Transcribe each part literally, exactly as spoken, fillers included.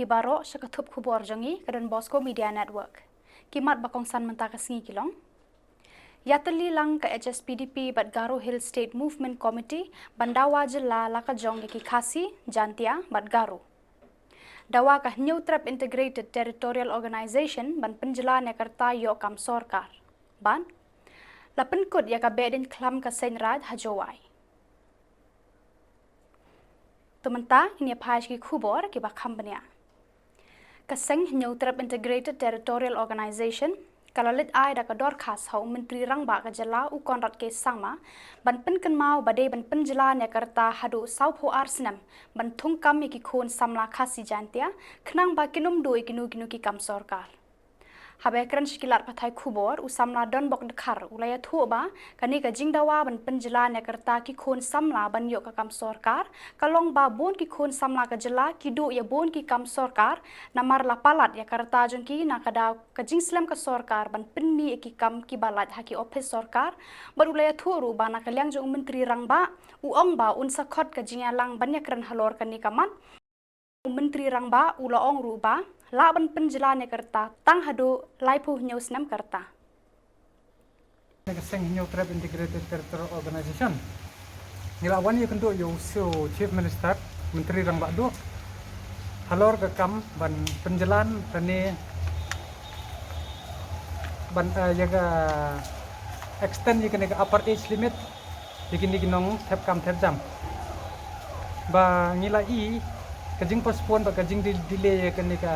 Baroh sha ka thup khubor jong ngi ka Don Bosco Media Network. Ki mat ba kongsan mynta ka sngi ki long: Ïatylli lang ka H S P D P bad Garo Hill State Movement Committee ban dawa jylla la ka jong ïa ki Khasi, Jaintia bad Garo. Dawa ka Hynñiewtrep Integrated Territorial Organization ban pynjlan ïa ka rta ïoh kam sorkar. Bad la pynkut ïa ka Behdeiñkhlam ka Seiñraij ha Jowai. To mynta ngin ïa phai sha ki khubor kiba kham bniah. Ka seng Hynñiewtrep Integrated Territorial Organization ka la leit ai da ka dorkhas ha u Myntri Rangbah ka jylla u Conrad K Sangma ban pynkynmaw ba dei ban pynjlan ïa ka rta haduh sawphew ar snem ban thungkam ïa ki khun samla Khasi Jaintia khnang ba kin ym duh ïa kino kino ki kam sorkar. Haba ïakren sha ki lad pathai khubor, u samla Donbok Dkhar u la ïathuh ba kane ka jingdawa ban pynjlan ïa ka rta ki khun samla ban ïoh ka kam sorkar ka long ba bun ki khun samla ka jylla ki duh ïa bun ki kam sorkar namar la palat ïa ka rta jong ki na ka daw ka jingslem ka sorkar ban pynmih ïa ki kam kiba lait ha ki ophis sorkar. Bad u la ïathuh ruh ba na ka liang jong u Myntri Rangbah, u ong ba un sa khot ka jingïalang ban ïakren halor kane ka mat. U Myntri Rangbah u la ong ruh ba lah ban pynjlan ïa ka rta tang haduh laiphew hynñiew snem ka rta. Ka seng Hynñiewtrep Integrated Territorial Organization ngi la wan ïakynduh ïa u Chief Minister, Myntri Rangbah duh halor ka kam ban pynjlan kane ban, eh, ïa ka extend ïa kane ka upper age limit ïa kine ki nongthep kam thep jam. Ba ngi la i ka jingpostpone bad ka jingdelay ïa kane ka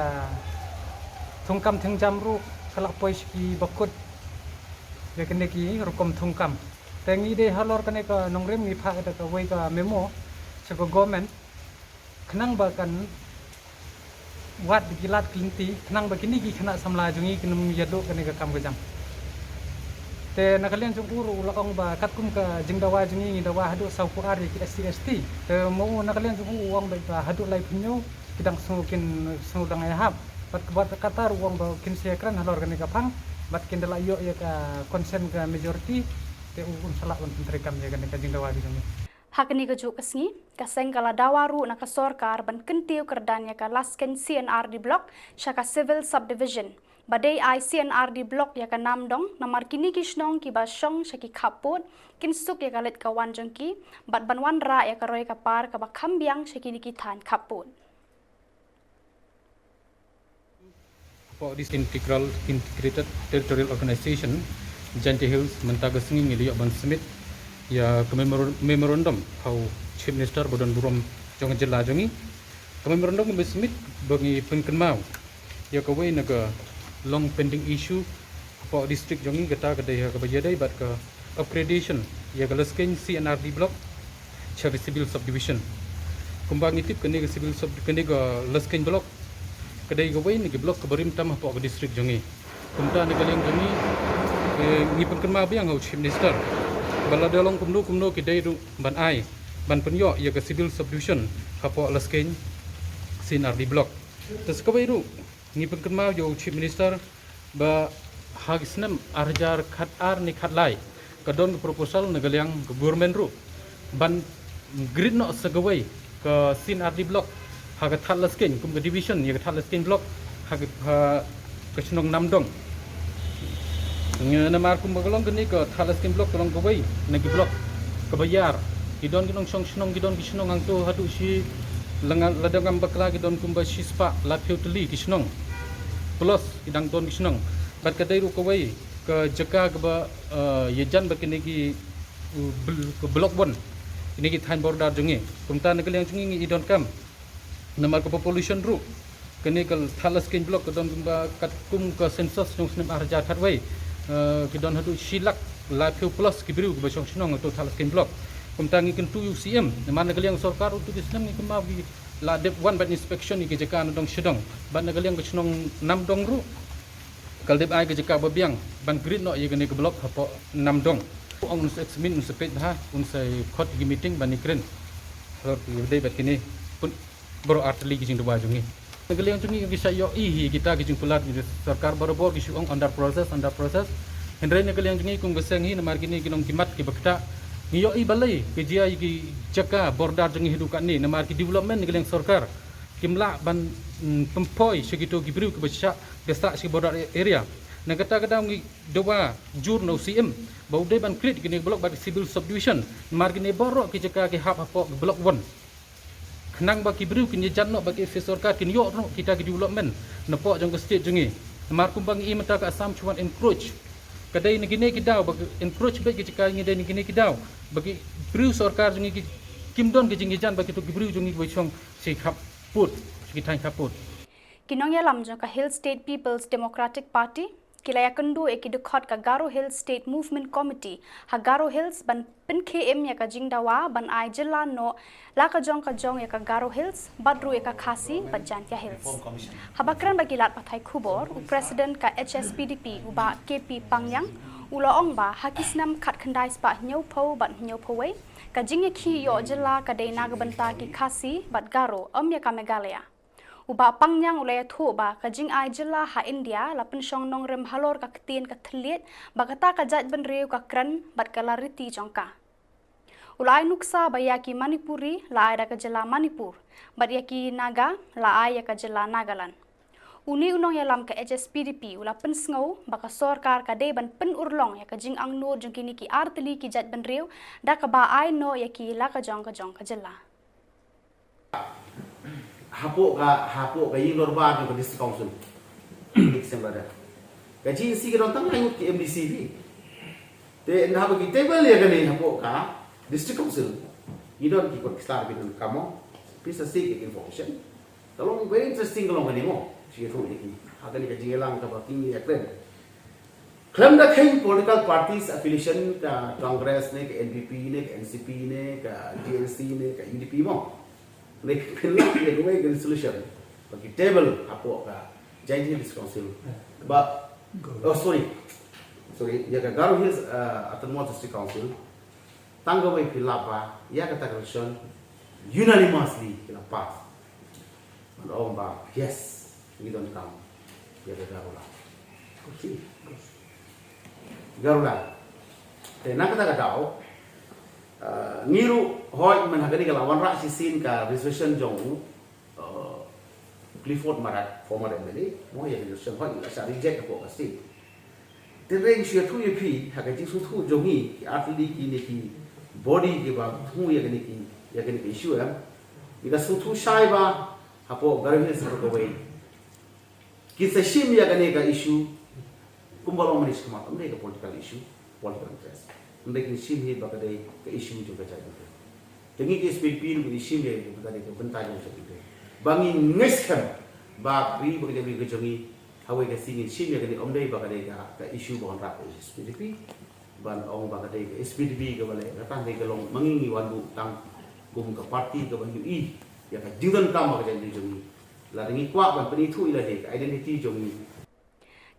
thungkam thengjam ruh ka la poi sha ki bakut ïa kane ki rukom thungkam. Te ngi dei halor kane ka nongrim ngi phah da kawei ka memo sha ka government khnang ba kan wad ki lad ki lynti khnang ba kine ki khynnah samla jong ngi kin ym ïaduh kane ka kam ka jam. Te na ka liang jong u ruh u la ong ba katkum ka jingdawa jong ngi ngi dawa haduh sawphew ar ïa ki S C S T. Te mo u na ka liang jong u u ong ba haduh laiphew hynñiew ki dang sngew kin sngew dang ïahap. Bad ka bad kata ruh u ong ba kin sa ïakren halor kane ka phang bad kin da la ïoh ïa ka consent ka majority. Te u un sa lah ban pyntreikam ïa kane ka jingdawa jong ngi. Ha kane kajuh ka sngi, ka seng ka la dawa ruh na ka sorkar ban kyntiew kyrdan ïa ka Laskein C and R D Block sha ka Civil Subdivision. Ba dei ai C and R D Block ïa ka Namdong, namar kine ki shnong kiba shong sha ki khappud kin suk ïa ka leit ka wan jong ki bad ban wanrah ïa ka roi ka par kaba kham biang sha kine ki thaiñ khappud. Hapoh District Integral Integrated Territorial Organization, Jaintia Hills, mynta ka sngi ngi la ïoh ban submit ïa ka memor-, memorandum ha u Chief Minister ba don burom jong ka jylla jong ngi. Ka memorandum kaba submit ba ngi pynkynmaw ïa kawei na ka long pending issue hapoh district jong ngi, kata ka dei ha kaba ïadei bad ka upgradation ïa ka Laskein C and R D Block sha ka Civil Subdivision. Kumba ngi tip kane ka Civil Sub, kane ka Laskein Block ka dei kawei na ki block kaba rim tam hapoh ka district jong ngi. Kumta na ka liang jong ngi, eh, ngi pynkynmaw biang ha u Chief Minister ba lada long kumno kumno ki dei ruh ban ai ban pynïoh ïa ka Civil Subdivision hapoh Laskein C and R D Block. Te sa kawei ruh ngi pynkynmaw ïa u Chief Minister ba ha ki snem ar hajar khatar ne khatlai ka don ka proposal na ka liang ka government ruh ban create noh sa kawei ka C and R D Block ha ka Thadlaskein kum ka division ïa ka Thadlaskein Block ha ka, ha ka shnong Namdong. Ngi namar kumba ka long kane ka Thadlaskein Block ka long kawei na ki block kaba ïar. Ki don ki nongshong shnong, ki don ki shnong hangto haduh shi langa, lada ngam bakla ki don kumba shispah laiphew tylli ki shnong. Plus ki dang don ki shnong. Bad ka dei ruh kawei ka jaka kaba, eh, ïajan bad kine ki, uh, bl-, ka Block One, kine ki thaiñ border jong ngi. Kumta na ka liang jong ngi ngi i donkam namar ka population ruh kane ka Thadlaskein Block ka don kumba katkum ka census jong snem ar hajar khatwei, eh, ki don haduh shi lak laiphew plus ki briew kiba shong shnong ha u Thadlaskein Block. Kumta ngi kyntu ïa u C M namar na ka liang sorkar uto ki snem ngi kumba ngi la dep wan ban inspection ïa ki jaka na dong sha dong bad na ka liang ka shnong Namdong ruh ka la dep ai ka jaka ba biang ban create noh ïa kane ka block hapoh Namdong. Ong un sa examine, un sa peit bha, un sa khot ïa ki meeting ban ïakren halor ki dei bad kine. Pun baroh artylli ki jingdawa jong ngi. Na ka liang jong ngi ngi shah ïohi hi kita ki jingkular jong sorkar, barabor ki shu ong under process, under process. Hynrei na ka liang jong ngi kum ka seng hi namar kine ki nong ki mat kiba ktah, ngi ïohi balei ka jia ïa ki jaka border jong ngi haduh katne namar ki development na ka liang sorkar kim lah ban mm, pynpoi sha kito ki briew kiba shah, ba sah sha ki border area. Na kata ka daw ngi dawa jur na u C M ba u dei ban create kine ki block bad ki civil subdivision, namar kine baroh ki jaka ki hap hapoh ki block one. Khnang ba ki briew kin ïa jan noh, ba ki office sorkar kin ïoh noh kita ki development napoh jong ka state jong ngi. Namar kumba ngi i mynta ka Assam shu wan encroach. Ka dei na kine ki daw ba encroach bad ki jaka ngi dei na kine ki daw ba ki briew sorkar jong ngi ki kim don ki jingïajan ba kito ki briew jong ngi ba shong shi khappud, shi ki thaiñ khappud. Ki nongïalam jong ka Hill State People's Democratic Party ki la ïakynduh ïa ki dkhot ka Garo Hills State Movement Committee ha Garo Hills ban pynkhie im ïa ka jingdawa ban ai jylla noh la ka jong ka jong ïa ka Garo Hills bad ruh ïa ka Khasi bad Jaintia Hills. Haba kren bad ki lad pathai khubor, u President ka H S P D P u Bah K P Pangngiang u la ong ba ha ki snem khatkhyndai spah hynñiewphew bad hynñiewphew wei ka jingïakhih ïoh jylla ka dei na ka bynta ki Khasi bad Garo, ym ïa ka Meghalaya. U Bah Pangngiang u la ïathuh ba ka jingai jylla ha India la pynshong nongrim halor ka ktien ka thylliej, ba kata ka jaitbynriew ka kren bad ka la riti jong ka. U la ai nuksa ba ïa ki Manipuri la ai da ka jylla Manipur bad ïa ki Naga la ai ïa ka jylla Nagaland. Une u nongïalam ka H S P D P u la pynsngew ba ka sorkar ka dei ban pynurlong ïa ka jingangnud jong kine ki artylli ki jaitbynriew da kaba ai noh ïa ki la ka jong ka jong ka jylla. Hapoh ka, hapoh ka ïing dorbar jong ka District Council. Dik sem lada ka G N C ka don tang ngut ki M D C phi. Te ynda haba ki table ïa kane hapoh ka District Council, ngi don ki kot ki star ki don kamo. Phi sa seek ïa ki information. Ka long very interesting ka long kane mo. Shi ïathuh ïa ki ha kane ka jingïalang kaba ki ïakren. Khlem da kheiñ political parties affiliation ka Congress ne, ka N P P ne, ka N C P ne, ka T N C ne, ka U D P mo. Ne pynlong ïa kawei ka resolution ba ki table hapoh ka Jaintia Hills Council. Ba, oh sorry. Sorry, ïa ka Garo Hills, uh, Autonomous District Council. Tang kawei phi lap ba ïa kata ka resolution unanimously ki la pass. Ban ong ba yes, ngi donkam ïa ka Garoland. Garoland. Te na kata ka daw, uh, ngi ruh hooid mynta ha kane ka la wanrah shisien ka resolution jong u, uh, Clifford Marak, former M L A, mo, ïa ka resolution hooid la shah reject hapoh ka state. Te reng shu ïathuh ïa phi ha ka jingsngewthuh jong ngi ki artylli kine ki body kiba thmu ïa kane ki, ïa kane ki issue em. Ngi da sngewthuh shai ba hapoh Garo Hills hapoh kawei kin sa shim ïa kane ka issue kumba long mynne shakhmat, ym dei ka political issue, political interest. Ym dei, kin shim hi ba ka dei ka issue jong ka jaitbynriew. Te ngi ki S P D P ruh ngi shim ïa ka bynta, dei ka bynta jong ka jaitbynriew. Ba ngi ngeit skhem ba ka ri bad ka jaitbynriew ka jong ngi ha kawei ka sngi ngin shim ïa kane, ym dei ba ka dei ka, ka issue ba wanrah ka S P D P. Ban ong ba ka dei ka S P D P kaba leh, kata dei ka long ma ngi ngi wan buh tang kum ka party kaba ïohi ïa ka jingdonkam bad ka jaitbynriew jong ngi. Lada ngi kwah ban pynithuh ïa lade ka identity jong ngi.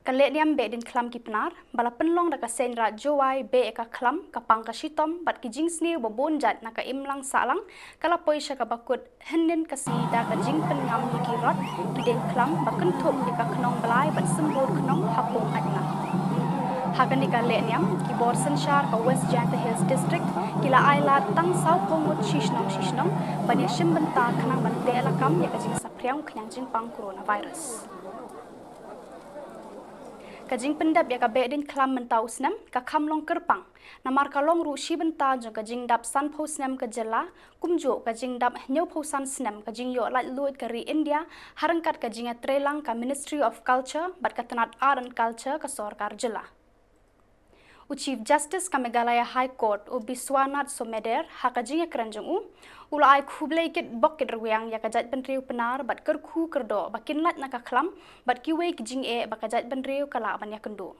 Ka lehniam Behdeiñkhlam ki Pnar ba la pynlong da ka Seiñraij Jowai Behdeiñkhlam ka pang ka shitom bad ki jingsniew ba bun jait na ka imlang sahlang ka la poi sha kaba kut hynnin ka sngi da ka jingpynngam ïa ki rot ki deiñkhlam ba kynthup ïa ka Khnong Blai bad Symbud Khnong ha Pung Aitnah. Ha kane ka lehniam ki bor synshar ka West Jaintia Hills District ki la ai lad tang sawphew ngut shi shnong shi shnong ban ïashim bynta khnang ban teh lakam ïa ka jingsaphriang u khñiang jingpang coronavirus. Ka jingpyndep ïa ka Behdeiñkhlam mynta u snem ka kham long kyrpang namar ka long ruh shi bynta jong ka jingdap sanphew snem ka jylla, kumjuh ka jingdap hynñiewphew san snem ka jingïoh laitluid ka ri India ha ryngkat ka jingïatreilang ka Ministry of Culture bad ka tnat Art and Culture ka sorkar jylla. U Chief Justice ka Meghalaya High Court u Biswanath Someder ha ka jingïakren jong u u la ai khublei kitbok kitrwiang ïa ka jaitbynriew Pnar bad kyrkhu kyrdoh ba kin lait na ka khlam bad kiwei ki jingeh ba ka jaitbynriew ka lah ban ïakynduh.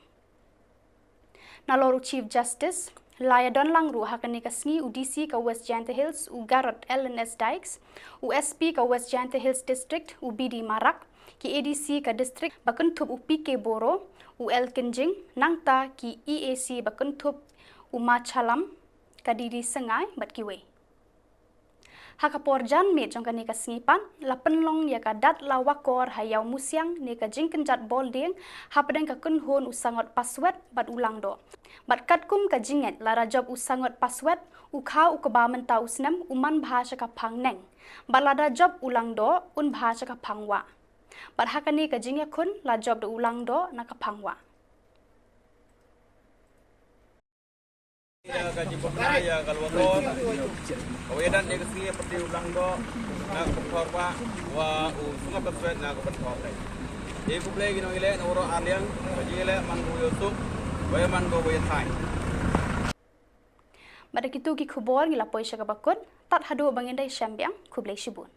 Nalor u Chief Justice la ïadonlang ruh ha kane ka sngi u D C ka West Jaintia Hills u Garod L N S Dykes, u S P ka West Jaintia Hills District u B D Marak, ki A D C ka district ba kynthup u P K Boro, u L Kynjing, nangta ki E A C ba kynthup u Machalam, ka D D Syngai bad kiwei. Ha ka por janmiet jong kane ka sngi pat la pynlong ïa ka Dat La Wakor ha Ïawmusiang ne ka jingkynjat bol dieng hapdeng ka kynhun u Sangot Paswet bad u Langdoh. Bad katkum ka jingngeit lada jop u Sangot Paswet u kha u kba mynta u snem u man bha sha ka phang neng. Bad lada jop u Langdoh un bha sha ka phang wah. Bad ha kane ka jingïakhun la jop da u Langdoh na ka Phangwah. Ïa ka jingpynbna ïa ka Lwakor, ka wa ïadat ïa ka sngi, ïa pyrthei u Langdoh na ka Phangwah, wa u Sngap Swet na ka Phangwah. Ïa khublei ki nongïaleh na waroh arliang, ka jingïaleh man ka wa ïoh suk, wa ïa man ka wa ïa thaiñ. Bad da kitu ki khubor ngi la poi sha kaba kut, tad haduh ba ngin da ïashem biang, khublei shibun.